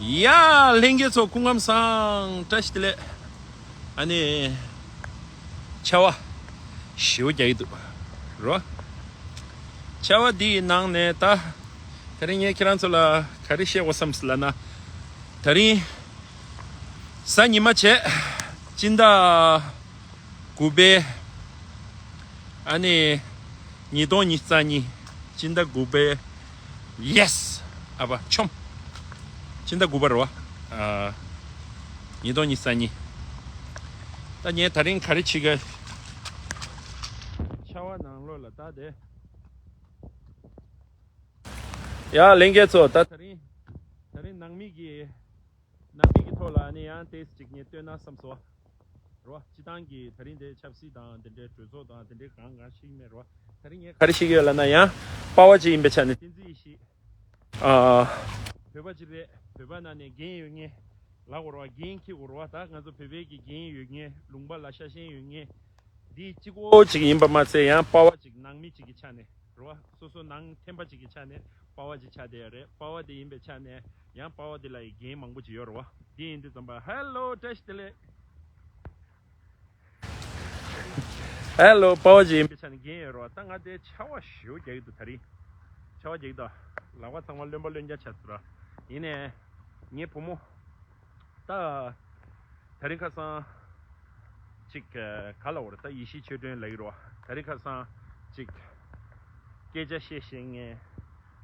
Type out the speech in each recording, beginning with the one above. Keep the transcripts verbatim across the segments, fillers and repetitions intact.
ཡ། ལྷན་རྒྱས་ཚོ་སྐུ་ཁམས་བཟང་། བཀྲ་ཤིས་བདེ་ལེགས། ཨ་ནི། ཆར་པ་ཞེ་པོ་རྒྱག་གི་འདུག་རོ། ཆར་པ་འདིའི་ནང་ནས་ད། དེ་རིང་ངས་ཁྱེད་རང་ཚོ་ལ་ག་རེ་བཤད་དགོས་བསམ་སོང་ལབ་ན། དེ་རིང་གཟའ་ཉི་མ་བྱས། སྤྱི་ཟླ་དགུ་པའི། ཨ་ནི། ཉིས་སྟོང་ཉི་ཤུ་རྩ་གཉིས། སྤྱི་ཟླ་དགུ་པའི། ཡེ་སི། ཨ་ཕ་ཆོམ། སྤྱི་ཟླ་དགུ་པ་རེད་པ། ཨ། ཉིས་སྟོང་ཉི་ཤུ་རྩ་གཉིས། ད་ངས་དེ་རིང་ག་རེ་བྱེད་ཀྱི། ཆར་པ་ནང་ལོགས་ལ་ད་དེ། ཡ། ལྷན་རྒྱས་ཚོ། ད་དེ་རིང་། དེ་རིང་ནང་མི་གི། ནང་མི་གི་ཐོག་ལ་ནི་ཡང་ཏོག་ཙམ་ཅིག་ངས་སྟོན་ན་བསམ་སོང་། རོ། སྤྱིར་བཏང་གི་དེ་རིང་དེ་ཆབ་སྲིད་དང་དེ་འདྲའི་གྲོས་ཚོགས་དང་དེ་འདྲའི་གང་གང་ཞིག་མེད་རོ། དེ་རིང་ངས་ག་རེ་བཤད་ཀྱི་ཡོད་ལབ་ན། ཡང་པ་ཝ་ཅིག་ཡིན་པའི་ཆ་ནས། བསྟན་འཛིན་ཡེ་ཤེས། ཨ། བོད་པ་ཅིག་རེད། བོད་པ་ནང་ནས་འགན་ཡོད་མཁན་ལབ་དགོས་རེད་པ། འགན་འཁྱེར་དགོས་རེད་པ། ད་ང་ཚོ་བོད་པའི་གི་འགན་ཡོད་མཁན། ལུང་པ་ལ་ཤ་ཞེན་ཡོད་མཁན། འདི་གཅིག་པོ་ཅིག་ཡིན་པ་མ་ཚད། ཡང་པ་ཝ་ཅིག་ནང་མི་ཅིག་གི་ཆ་ནས་རེད་པ། སོ་སོ་ནང་ཐེམ་པ་ཅིག་གི་ཆ་ནས་པ་ཝ་ཅིག་ཆགས་བསྡད་ཡོད་རེད། པ་ཝ་དེ་ཡིན་པའི་ཆ་ནས་ཡང་པ་ཝ་དེ་ལ་ཡི་འགན་མང་པོ་ཅིག་ཡོད་རེད་པ། འདི་ཡིན་དུས་ཙམ་པ། ཧེ་ལོ། བཀྲ་ཤིས་བདེ་ལེགས། ཧེ་ལོ། པ་ཝ་ཅིག་ཡིན་པའི་ཆ་ནས་འགན་ཡོད་རེད་པ། ད་ང་དེ་ཆར་པ་ཞེ་པོ་རྒྱག་གི་འདུག་དེ་རིང་ཆར་པ་རྒྱག་གི་འདུག་ལག་པ་ཚང་མ་རློན་པ་རློན་རྐྱང་ཆགས་སོང་ར། ཡིན་ནའི་ངའི་བུ་མོ། ད། དེ་རིང་ཁ་སང་ཅིག་ག་ལབ་དགོས་རེད། ད་ཡེ་ཤེས་ཆོས་སྒྲོན་ལབ་ཀྱི་རེད་པ། དེ་རིང་ཁ་སང་ཅིག་སྐད་ཆ་བཤད་ཤེས་མཁན།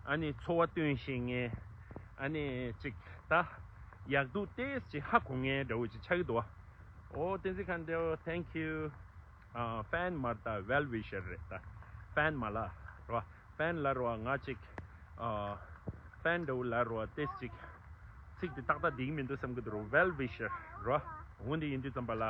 ཨ་ནི་ཚོར་བ་སྟོན་ཤེས་མཁན། ཨ་ནི་ཅིག་ད་ཡག་སྡུག་ཏོག་ཙམ་ཅིག་ཧ་གོ་མཁན་འདྲ་བོ་ཅིག་ཆགས་ཀྱི་འདུག་པ། ཨོ། བསྟན་འཛིན་མཁའ་འགྲོ། thank you། ཨ། ཕེན་མ་རེད། ད་ཝེལ་ཝི་ཤར་རེད། ད་ཕེན་མ་ལབ་རོ། ཕེན་ལབ་རོ། ང་ཅིག་ཨ། ཕེན་འདྲ་བོ་ལབ་རོ། ཏོག་ཙམ་ཅིག་ཚིག་དེ་ཏག་ཏག་བསྡད་ཀྱི་མི་འདུག་བསམ་གྱི་འདུག་རོ། ཝེལ་ཝི་ཤར་རོ། འོ་འདི་ཡིན་དུས་ཙམ་པ་ལ་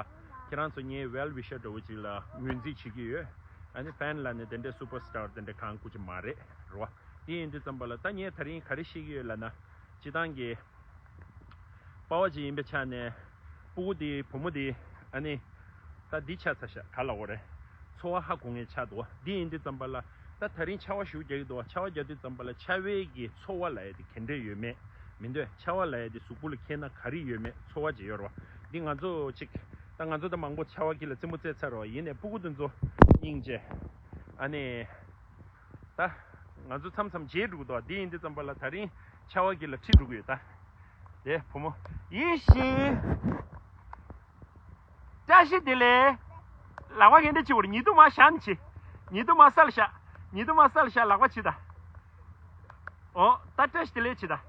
ཁྱེད་རང་ཚོ་ངའི་ཝེལ་ཝི་ཤར་འདྲ་བོ་ཅིག་ལ་ངོས་འཛིན་བྱེད་ཀྱི་ཡོད། ཨ་ནི་ཕེན་ལབ་ནས་དེ་འདྲའི་སུ་པར་སི་ཊར་དེ་འདྲ་གང་དགོས་ཀྱི་མ་རེད་རོ། འདི་ཡིན་དུས་ཙམ་པ་ལ་ད་ངས་དེ་རིང་ག་རེ་བཤད་ཀྱི་ཡོད་ལབ་ན། སྤྱིར་བཏང་གི་པ་ཝ་ཅིག་ཡིན་པའི་ཆ་ནས། སྤུ་གུ་དེ། བུ་མོ་དེ། ཨ་ནི། ད་འདི་ཆགས་ཚར་ཤག་ག་ལབ་དགོས་རེད། ཚོར་བ་ཧ་གོ་མཁན་ཆགས་འདུག་པ། འདི་ཡིན་དུས་ཙམ་པ་ལ། ད་དེ་རིང་ཆར་པ་ཞེ་པོ་རྒྱག་གི་འདུག་པ། ཆར་པ་རྒྱག་དུས་ཙམ་པ་ལ་ཆར་པའི་གི་ཚོར་བ་ལབ་ཡ་དེ་ག་འདྲས་ཡོད་མེད་མི་འདོད། ཆར་པ་ལབ་ཡ་དེ་གཟུགས་པོ་ལ་འཁྱེར་ན་ག་རེ་ཡོད་མེད་ཚོར་བ་ཅིག་ཡོད་རེད་པ། འདི་ང་ཚོ་ཅིག་ད་ང་ཚོ་ད་མང་པོ་ཆར་པ་དཀྱིལ་ལ་རྩེད་མོ་རྩེ་ཚར་རེད་པ། ཡིན་ནའི་སྤུ་གུ་དེ་ཚོ་སྙིང་རྗེ། ཨ་ནི། ད་ང་ཚོ་མཚམས་མཚམས་བརྗེད་འགྲོ་གི་འདུག་འདི་ཡིན་དུས་ཙམ་པ་ལ་དེ་རིང་ཆར་པ་དཀྱིལ་ལ་ཁྲིད་འགྲོ་གི་ཡོད། ད་དེ་བུ་མོ། ཡེ་ཤེས། བཀྲ་ཤིས་བདེ་ལེགས། ལག་པ་ག་འདྲ་བྱེད་དགོས་རེད། ཉེ་དུ་མ་བཞག་ནས་བྱེད། ཉེ་དུ་མ་ས་ལ་བཞག་ཉེ་དུ་མ་ས་ལ་བཞག་ལག་པ་བྱེད་ད། ཨོ། ད་བཀྲ་ཤིས་བདེ་ལེགས་བྱེད་ད།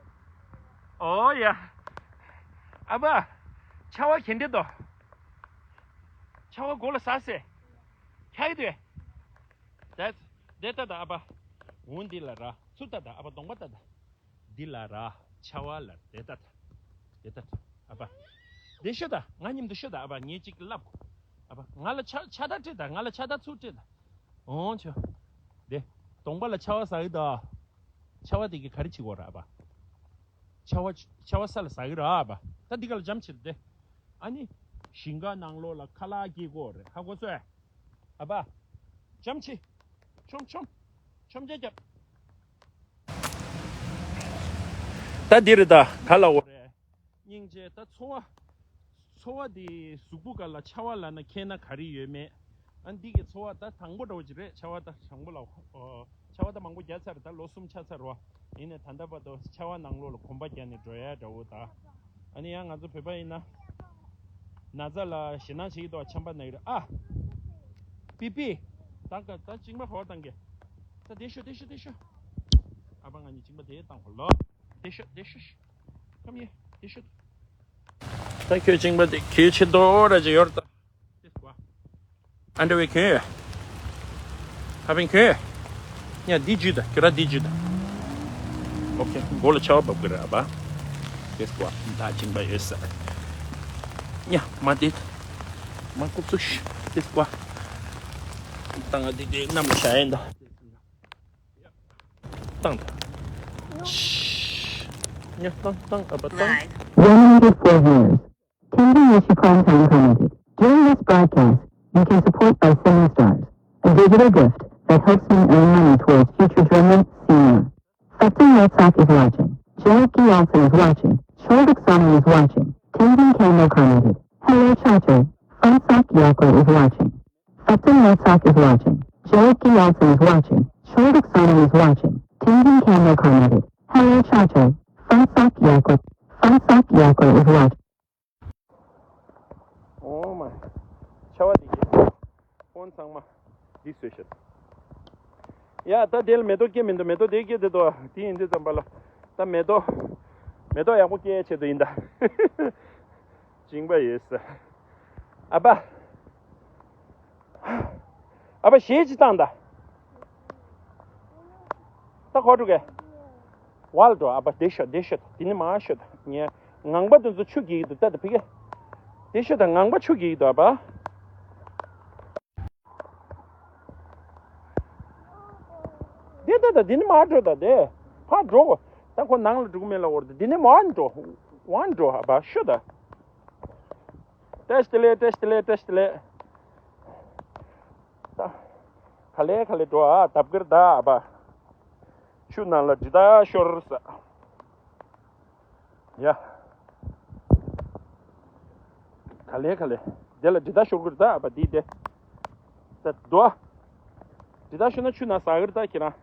ཨོ་ཡ། ཨ་ཕ། ཆར་པ་ག་འདྲ་འདུག་ཆར་པ་མགོ་ལ་ཟག་སེ། ཁྱག་གི་འདུག་ད། དེ་ལྟ་ད་ཨ་ཕ། འོ་འདི་ལ་ར། ཚུར་ལྟ་ད་ཨ་ཕ། གདོང་པ་ལྟ་ད། འདི་ལ་ར། ཆར་པ་ལ་དེ་ལྟ་ད། དེ་ལྟ་ད་ཨ་ཕ། དེ་ཤོད་ད། ང་མཉམ་དུ་ཤོད་ད་ཨ་ཕ། ངས་ཅིག་ལབ་གོ། ཨ་ཕ། ང་ལ་ཕྱག་ཕྱག་རྟགས་སྤྲད་ད། ང་ལ་ཕྱག་རྟགས་ཚུར་སྤྲད་ད། འོང་ཆོ། དེ། གདོང་པ་ལ་ཆར་པ་ཟག་གི་ད། ཆར་པ་དེ་གིས་ག་རེ་བྱེད་དགོས་རེད་ཨ་ཕ། ཆར་པ་ཆར་པ་ས་ལ་ཟག་གི་རེད་ཨ་ཕ། ད་འདི་ག་ལ་འཇམ་བྱེད་དེ། ཨ་ནི། ཞིང་ཁ་ནང་ལོགས་ལ་ཁ་ལག་སྐྱེལ་དགོས་རེད། ཧ་གོ་སོང་ཨེ། ཨ་ཕ། འཇམ་བྱེད། ཆོམ་ཆོམ། ཆོམ་རྐྱལ་རྒྱབ། ད་འདི་རེད་ད། ག་ལབ་དགོས་རེད། སྙིང་རྗེ། ད་ཚོར་བ། ཚོར་བ་འདི་གཟུགས་པོ་སྒང་ལ་ཆར་པ་ལབ་ན་ཁྱེར་ན་ག་རེ་ཡོད་མེད། ཨ་འདི་གི་ཚོར་བ་ད་དང་པོ་འདྲ་བོ་ཅིག་རེད། ཆར་པ་ད་དང་པོ་ལ། ཨོ། ཆར་པ་ད་མང་པོ་བརྒྱབ་ཚར། ད་ལོ་གསུམ་ཆགས་ཚར་བ། ཡིན་ནའི་ད་ལྟ་བར་དུ་ཆར་པ་ནང་ལོགས་ལ་གོམ་པ་བརྒྱབ་ནས་འགྲོ་ཡ་འདྲ་བོ་ད། ཨ་ནི་ཡང་ང་ཚོ་བོད་པ་ཡིན་ན། ན་ཚ་ལ་ཞེད་སྣང་བྱེད་ཀྱི་འདུག་ཆམ་པ་ན་གི་རེད་ཨ། པི་པི། ད་ག་ད་གཅིན་པ་ཧོར་བཏང་གི། ད་དེ་ཤོད་དེ་ཤོད་དེ་ཤོད། ཨ་ཕ་ང་གཉིས་གཅིན་པ་དེ་བཏང་ཧོ་ལོ། དེ་ཤོད་དེ་ཤོད། Come here. དེ་ཤོད། ད་ཁྱོད་གཅིན་པ་དེ་ཁྱོད་ཆེ་མདོག་ར་ཅིག་ཡོད་རེད་ད། This one. Underwear གྱོན་ཡོད། ཧ་པན་གྱོན་ཡོད། ཡ་འདི་འཇུས་ད། ཁྱོད་ར་འདི་འཇུས་ད། ཨོ་ཁེ། མགོ་ལ་ཆར་པ་འབབ་ཀྱི་རེད་ཨ་ཕ། This one. ད་གཅིན་པ་ཡོད་ས། ཡ་མ་འདི། མ་ཀུབ་སུ་ཤ། This one. ད་ང་འདི་འདི་གནམ་ལ་བཞག་ཡིན་ད། བཏང་། ཡ་བཏང་བཏང་ཨ་ཕ་བཏང་། One hundred four viewers. Tending Yoshi Prime Time commented, during this broadcast, you can support by sending stars, a digital gift that helps me earn money towards future German senior. Faktin Netzak is watching. Janet Gielsen is watching. Shortuk Sano is watching. Tintin Kano commented. Hello Chacho. Fun Sak Yakko is watching. Fatin Mosak is watching. Joe Kielsen is watching. Shortuk Sano is watching. Tintin Kano commented. Hello Chacho. Fun Sak Yakko. Fun Sak Yakko is watching. Oh my. ཆར་པ་འདི་གིས་ཕོན་ཚང་མ་འདི་བཟོས་ཤག་ཡ་ད་དེ་ལ་མེ་ཏོག་སྐྱེ་མི་འདུག་མེ་ཏོག་དེ་སྐྱེ་དེ་དོ་དེ་ཡིན་དུས་ཙམ་པ་ལ་ད་མེ་ཏོག་མེ་ཏོག་ཡག་པོ་སྐྱེ་ཡས་ཆེད་དུ་ཡིན་ད། སྦྱིན་པ་ཡོད་ས། ཨ་ཕ། ཨ་ཕ་གཞས་ཅིག་བཏང་ད། ད་ག་པར་འགྲོ་གི། ཝལ་འགྲོ་ཨ་ཕ། དེ་ཤོད་དེ་ཤོད་དེ་ནས་མར་ཤོད་ངས། ངང་པ་དེ་ཚོ་ཆུ་རྒྱག་གི་འདུག་ད་ད་ཕ་གི། དེ་ཤོད་ད་ངང་པ་ཆུ་རྒྱག་གི་འདུག་ཨ་ཕ། དེ་ད་ད་དེ་ནས་མར་འགྲོ་ད་དེ། ཕར་འགྲོ་གོ་ད་ཁོ་ནང་ལ་འགྲོ་གི་མེད་ལབ་ཀྱི་ཡོད་རེད། དེ་ནས་མར་འགྲོ། ཝལ་འགྲོ་ཨ་ཕ་ཤོད་ད། བཀྲ་ཤིས་བདེ་ལེགས། བཀྲ་ཤིས་བདེ་ལེགས། བཀྲ་ཤིས་བདེ་ལེགས། ད། ག་ལེ་ག་ལེ་འགྲོ་ཨ། ལྡབ་ཀིར་ད་ཨ་ཕ། ཆུ་ནང་ལ་འདི་ད་ཤོར་ས། ཡ། ག་ལེ་ག་ལེ། དེ་ལ་འདི་ད་ཤོར་གིར་ད་ཨ་ཕ་འདི་དེ། ད་དོ། འདི་ད་ཤོར་ན་ཆུ་ནང་ཟག་གིར་ད་ཁྱེད་རང་།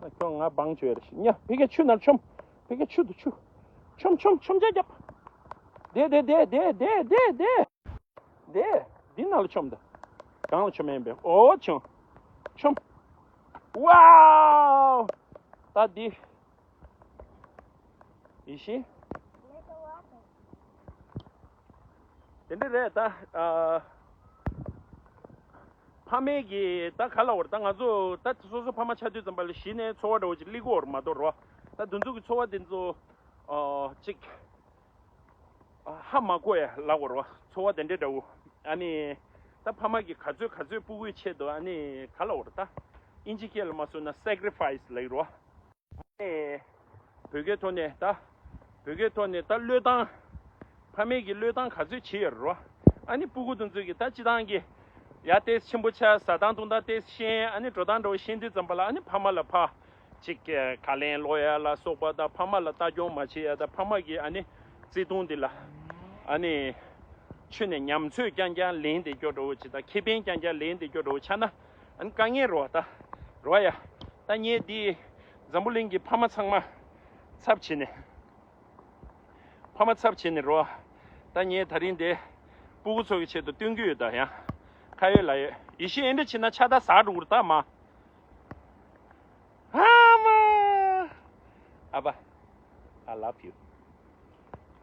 ད་ཁྱོད་ང་བང་བྱོས་རེ་ཤི་ཉ་ཕི་ཀེ་ཆུ་ནང་མཆོམ། ཕི་ཀེ་ཆུ་དུ་ཆུ། མཆོམ་མཆོམ་མཆོམ་ཆ་རྒྱབ། དེ་དེ་དེ་དེ་དེ་དེ་དེ། དེ། འདི་ནང་ལ་མཆོམ་ད། གང་ལ་མཆོམ་ཡིན་པས། ཨོ་མཆོམ། མཆོམ། ཝའོ། ད་འདི། ཡེ་ཤེས། དེ་འདྲ་རེད་ད། ཨ། ཕ་མེས་ཀྱི་ད་ག་ལ་བར་ད་ང་ཚོ་ད་སོ་སོ་ཕ་མ་ཆགས་དུས་ཙམ་པ་ལ་གཞི་ནས་ཚོར་བ་འདྲ་བོ་ཅིག་སླེབས་ཀྱི་ཡོད་རེད་མ་གཏོགས་རོ། ད་དེ་ཚོ་གི་ཚོར་བ་དེ་ཚོ་ཨ་ཅིག་ཧ་མ་གོ་ཡ་ལབ་དགོས་རེད་བ། ཚོར་བ་དེ་འདྲའི་འདྲ་བོ། ཨ་ནི། ད་ཕ་མ་གིས་ག་ཚོད་ག་ཚོད་སྤུ་གུའི་ཆེད་དུ་ཨ་ནི་ག་ལབ་དགོས་རེད་ད། ཨིན་ཇི་སྐད་ལ་མ་སོང་ན་སེག་རི་ཕའི་སི་ལབ་ཀྱི་རེད་བ། ཨ་ནི། བོད་སྐད་ཐོག་ནས་ད། བོད་སྐད་ཐོག་ནས་ད་བློས་བཏང་། ཕ་མས་ཀྱིས་བློས་བཏང་ག་ཚོད་བྱེད་ཡོད་རེད་བ། ཨ་ནི་སྤུ་གུ་དེ་ཚོས་ཀྱིས་ད་སྤྱི་བཏང་གི། ཡ་ཏོག་ཙམ་ཆེན་པོ་ཆགས། ཟ་སྟངས་འཐུང་སྟངས་ཏོག་ཙམ་ཤེས། ཨ་ནི་འགྲོ་སྟངས་འདྲ་བོ་ཤེས་དུས་ཙམ་པ་ལ་ཨ་ནི་ཕ་མ་ལ་ཕར། ཅིག་ག་ལན་སློག་ཡ་ལ་སོགས་པ་དང་། ཕ་མ་ལ་ལྟ་སྐྱོང་མ་བྱེད་ཡ་དང་། ཕ་མ་གིས་ཨ་ནི་བརྩེ་དུང་འདི་ལ་ཨ་ནི་ཆུ་ནས་ཉམས་ཚོད་རྐྱང་རྐྱང་ལེན་བསྡད་རྒྱུ་འདྲ་བོ་ཅིག་དང་། ཁེ་ཕན་རྐྱང་རྐྱང་ལེན་བསྡད་རྒྱུ་འདྲ་བོ་ཆགས་ན་ཨ་ནི་དཀའ་ངལ་རེད་བ། ད་རེད་བ་ཡ། ད་ངས་འདི་འཛམ་བུ་གླིང་གི་ཕ་མ་ཚང་མ་ཚབ་བྱས་ནས། ཕ་མ་ཚབ་བྱས་ནས་རེད་བ། ད་ངས་ད་རིང་འདི་སྤུ་གུ་ཚོ་གི་ཆེད་དུ་སྟོན་གྱི་ཡོད། ད་ཡང་ཁ་ཡོད་ལག་ཡོད། ཡེ་ཤེས་ཨེ་འདྲ་བྱས་ན་ཕྱག་ད་ཟ་འགྲོ་གི་རེད་ད་མ། ཨ་མ། ཨ་ཕ། I love you.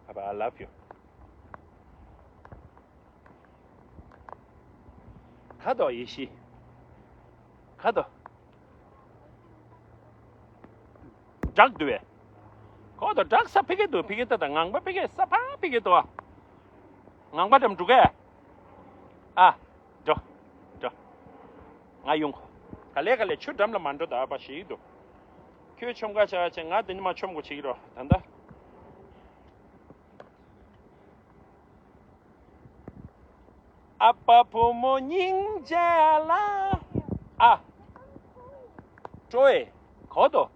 ཨ་ཕ། I love you. ག་དོ་ཡེ་ཤེས། ག་དོ། བྲག་འདུག་བས། ག་དོ་བྲག་ས་ཕི་ཀེ་འདུག་ཕི་ཀེ་ད་ད་ངང་པ་ཕི་ཀེ་ས་ཕ་ཕི་ཀེ་འདུག་ངང་པ་འགྲམ་འགྲོ་གས། ཨ། འགྲོ། འགྲོ། ང་ཡོང་གོ། ག་ལེ་ག་ལེ་ཆུ་འགྲམ་ལ་མ་འགྲོ། ད་ཨ་ཕ་ཞིག་འདུག་ཁྱོད་མཆོམ་ག་ཆ་ཆེ། ང་འདི་ནས་མ་མཆོམ་གོ་ཆེ་གི་རོ་ད་ད། ཨ་ཕ་བུ་མོ་སྙིང་རྗེ་ལ། ཨ། ཀྲོའེ། གོ་དོ།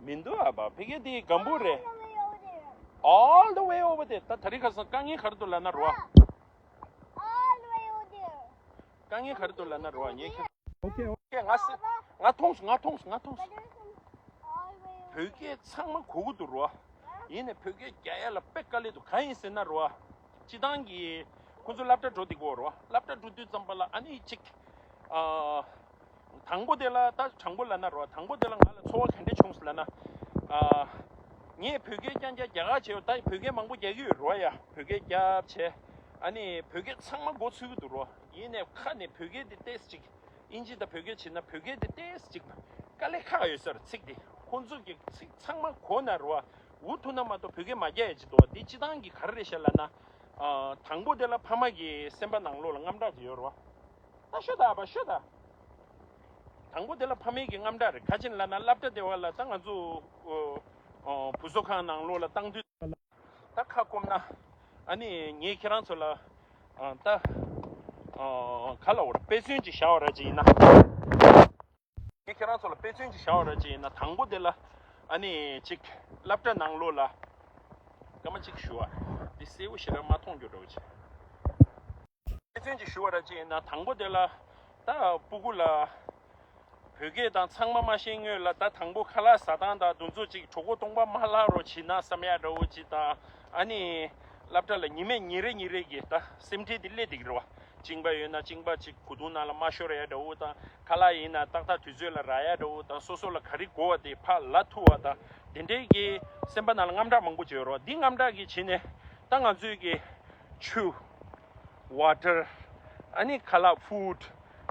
མི་འདུག་ཨ་ཕ། ཕ་གི་དེ་སྒམ་པོ་རེད། All the way over there. ད་ད་རིང་ཁ་སང་དཀའ་ངལ་ག་རེ་འདུག་ལབ་ན་རོ། དཀའ་ངལ་ག་རེ་འདུག་ལབ་ན་རོ། ངས་ཁྱོད། Okay, okay. ང་སི་ང་མཐོང་སོང་། ང་མཐོང་སོང་། ང་མཐོང་སོང་། བོད་སྐད་ཚང་མ་གོ་གི་འདུག་རོ། ཡིན་ནའི་བོད་སྐད་རྒྱག་ཡ་ལ་དཔེ་དཀའ་ལས་འདུག་གང་ཡིན་ཟེར་ན་རོ། སྤྱི་བཏང་གི་ཁོ་ཚོ་སློབ་གྲྭ་འགྲོ་བསྡད་ཀྱི་ཡོད་རོ། སློབ་གྲྭ་འགྲོ་དུས་ཙམ་པ་ལ་ཨ་ནི་ཅིག་ཨ། དང་པོ་དེ་ལ་ད་དྲང་པོ་ལབ་ན་རོ། དང་པོ་དེ་ལ་ང་ལ་ཚོར་བ་ག་འདྲ་བྱུང་སོང་ལབ་ན། ཨ། ངས་བོད་སྐད་རྐྱང་རྐྱང་རྒྱག་ག་བྱས་ཡོད། ད་བོད་སྐད་མང་པོ་རྒྱག་གི་ཡོད་རོ་ཡ། བོད་སྐད་རྒྱབ་བྱས། ཨ་ནི་བོད་སྐད་ཚང་མ་མགོ་ཚོས་ཀྱི་འདུག་རོ། ཡིན་ནའི་ཁ་ནས་བོད་སྐད་དེ་ཏོག་ཙམ་ཅིག་ཨིན་ཇི་དང་བོད་སྐད་བྱས་ན་བོད་སྐད་དེ་ཏོག་ཙམ་ཅིག་དཀའ་ལས་ཁག་ཡོད་ས་རེད། ཚིག་དེ་ཁོང་ཚོ་གི་ཚིག་ཚང་མ་གོ་ན་རོ། འུ་ཐུག་ན་མ་གཏོགས་བོད་སྐད་མ་རྒྱག་ཡ་ཅིག་འདུག་བ། འདི་སྤྱི་བཏང་གི་ག་རེ་རེད་ཤག་ལབ་ན། ཨ། དང་པོ་དེ་ལ་ཕ་མ་གི་སེམས་པ་ནང་ལོགས་ལ་དངངས་སྐྲག་ཅིག་ཡོད་རེད་བ། ད་ཤོད་ད་ཨ་ཕ་ཤོད་ད། དང་པོ་དེ་ལ་ཕ་མའི་གི་དངངས་སྐྲག་རེད། ག་ཅི་ལབ་ན་སློབ་གྲྭ་དེ་བ་ལ་ད་ང་ཚོ་ཨོ་ཨོ་བུ་གསོ་ཁང་ནང་ལོགས་ལ་བཏང་དུས་ད་ཁ་སྐོམ་ན་ཨ་ནི་ངས་ཁྱེད་རང་ཚོ་ལ་ཨ་ད་ཨོ་ག་ལབ་དགོས་རེད། དཔེ་མཚོན་ཅིག་བཞག་པ་ར་ཅིག་ཡིན་ན། ངས་ཁྱེད་རང་ཚོ་ལ་དཔེ་མཚོན་ཅིག་བཞག་པ་ར་ཅིག་ཡིན་ན། དང་པོ་དེ་ལ་ ཨ་ནི་ཅིག་སློབ་གྲྭ་ནང་ལོགས་ལ་སྐར་མ་གཅིག་ཞུ་བ་འདི་གསལ་པོ་ཞེ་དྲག་མ་མཐོང་རྒྱུ་འདྲ་བོ་ཅིག་དཔེ་མཚོན་ཅིག་ཞུ་བ་ར་ཅིག་ཡིན་ན། དང་པོ་དེ་ལ་ད་སྤུ་གུ་ལ་བོད་སྐད་དང་ཚང་མ་མ་ཤེས་སྔོན་ལ་ད་དང་པོ་ཁ་ལག་ཟ་སྟངས་དང་དུ་ཚོད་ཅིག་གྲོད་ཁོག་སྟོང་པ་མ་ལྷག་རོགས་བྱེད་ན་བསམ་ཡ་འདྲ་བོ་ཅིག་དང་། ཨ་ནི་སློབ་གྲྭ་ལ་ཉི་མས་ཉིན་རེ་ཉིན་རེ་གི་ད་སེམས་ཁྲལ་དེ་སླེབས་བསྡད་ཀྱི་རེད་བ། གཅིན་པ་ཡོད་ན་གཅིན་པ་ཅིག་གོས་ཐུང་ནང་ལ་མ་ཤོར་ཡ་འདྲ་བོ་དང་། ཁ་ལག་ཡིན་ན་ཏག་ཏག་དུས་ཚོད་ལ་རག་ཡ་འདྲ་བོ་དང་། སོ་སོ་ལ་ག་རེ་དགོས་པ་དེ་ཕར་ལབ་ཐུབ་པ་དང་། དེ་འདྲའི་གི་སེམས་པ་ནང་ལ་དངངས་སྐྲག་མང་པོ་བྱོས་རོགས། འདི་དངངས་སྐྲག་གི་བྱས་ནས་ད་ང་ཚོས་གི་ཆུ། ཝ་ཊར། ཨ་ནི་ཁ་ལག་ཧྥུཌ།